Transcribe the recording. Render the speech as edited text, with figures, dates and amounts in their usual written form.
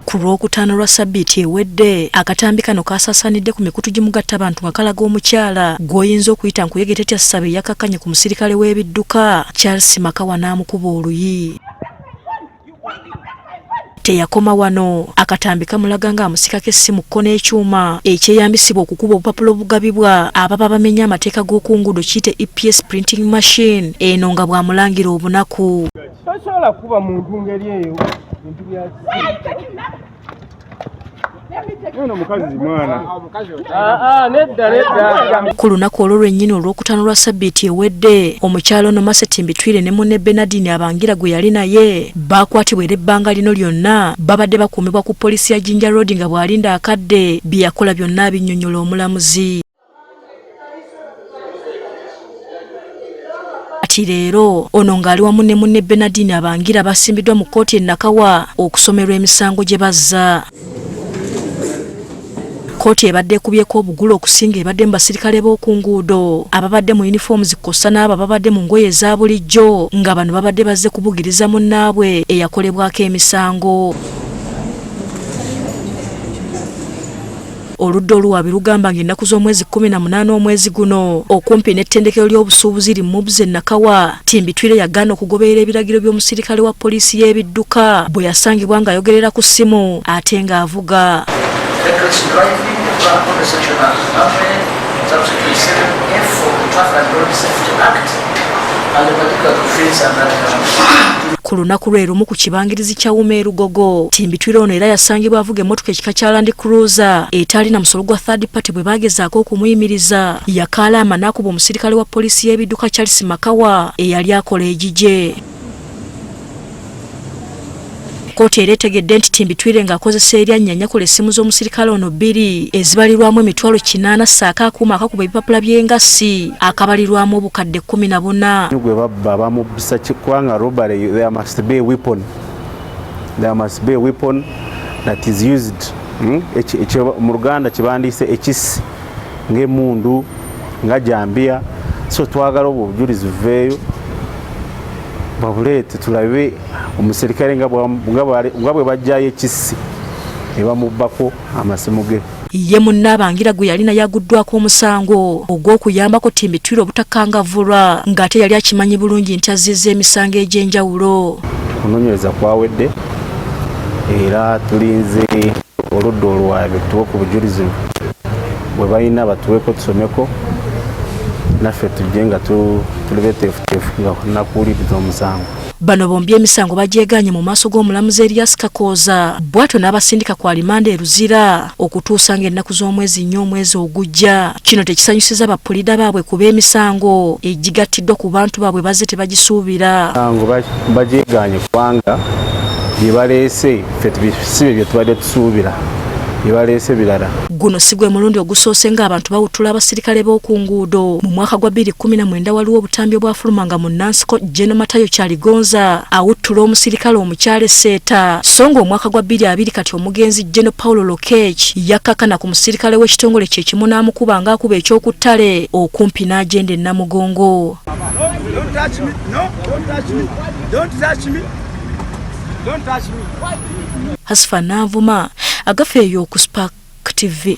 Ku Lwokutaano lwa ssabbiiti ewedde, akatambi kano kaasaasaanidde ku mikutu gimugattabantu nga kalaga omukyala gw'oyinza okuyita nkuyege tetya ssabo eyakkakkanye ku musirikale w'ebidduka Charles Makawa n'amukuba oluyi. Teyakoma wano, akatambi kamulaga ng'amusikako essimu kko n'ekyuma ekyeyambisibwa okukuba obupapula obugabibwa ababa bamenye amateeka g'oku nguudo kiyite EPS printing machine eno nga bw'amulangira obunaku. Tosobola kukuba muntu ngeri eyo bintu bya ono mukazi mwana. Nedda nedda. Ku lunaku olwo lwennyini olwokutaano lwa ssabbiiti ewedde, omukyala ono Mercy Timbitwire ne munne Bernardine Abangira gwe yali naye baakwatibwa era ebbanga lino lyonna babadde bakuumibwa ku poliisi ya Jinja Road nga bw'alinda akadde bye yakola byonna abinnyonnyola omulamuzi. Kati leero ono ng'ali wamu ne munne Bernardine Abangira basimbiddwa mu kkooti e Nakawa okusomerwa emisango gye bazza. Kkooti ebadde ekubyeko obugule okusinga ebadde mu basirikale b'oku nguudo ababadde mu yunifoomu zikosa n'abo ababadde mu ngoye eza bulijjo nga bano babadde bazze kubugiriza munnaabwe eyakolebwako emisango. Oludda oluwaabi lugamba ng'ennaku z'omwezi 18 omwezi guno okumpi n'ettendekero ly'obusuubuzi li MUBS e Nakawa, Timbitwire yagaana okugoberera ebiragiro by'omusirikale wa poliisi y'ebidduka bwe yasangibwa ng'ayogerera ku ssimu ate ng'avuga. Reckless driving, section subsection 7F of the Traffic and Road Safety Act and the particular offense and Ku lunaku lwe lumu ku kibangirizi kya Wuma e Lugogo, Timbitwire ono era yasangibwa avuga emmotoka ekika kya Land Cruiser etaalina musolo gwa third party bwe baagezaako okumuyimiriza yakaalaama n'akuba omusirikale wa poliisi y'ebidduka Charles Makawa eyali akola egigye. Kkooti era etegedde nti Timbitwire ng'akozesa eryannya nyakola essimu z'omusirikale ono bbiri ezibalirwamu emitwalo kinaana ssaako akuuma akakuba ebipapula by'engassi akabalirwamu obukadde 14. Gwe babba bamubbisa kubanga robbery, there must be a weapon. There must be a weapon that is used. Mu Luganda kibandiise ekissi ng'emmundu nga jambiya, so twagala obwo obujulizi buveeyo babuleete tulabe omuserikale nga bwe bajjayo ekissi ne bamubbako amasimu ge. Ye Munnaabangira gwe yali naye aguddwako omusango ogw'okuyambako Timbitwire obutakangavvulwa ng'ate yali akimanyi bulungi nti azzizza emisango egy'enjawulo. Okunoonyereza kwawedde era tulinze oludda oluwaabi tuwe ku bujulizi bwe balina batuweeko tusomeko naffe tujje nga tuli beteefuteefu nga nakuwuliriza omusango. Bano bombi emisango bagyegaanye mu maaso g'omulamuzi Erias Kakooza bw'atyo n'abasindika ku alimanda e Luzira okutuusa ng'ennaku z'omwezi nnya omwezi ogujja. Kino tekisanyusiza bapuliida baabwe kuba emisango egigattiddwa ku bantu baabwe bazze tebagisuubira. Emisango bagyegaanye kubanga bye baleese ffe si bye tubadde tusuubira, bye baleese birala. Guno si gwe mulundi ogusoose ng'abantu bawuttula abasirikale b'oku nguudo. Mu mwaka gwa bbiri kkumi na mwenda waliwo obutambi obwafuluma nga munnansiko Gen Matayo Kyaligonza awuttula omusirikale omukyala e Seeta, so ng'omwaka gwa bbiri abiri kati omugenzi Gen Paulo Lokech yakkakkana ku musirikale w'ekitongole kye kimu n'amukuba ng'akuba eky'oku ttale okumpi n'agenda e Namugongo. Don't touch me. No, don't touch me. Don't touch me. Don't touch me. Hasfa Nanvuma, agafa eyo ku Spark TV.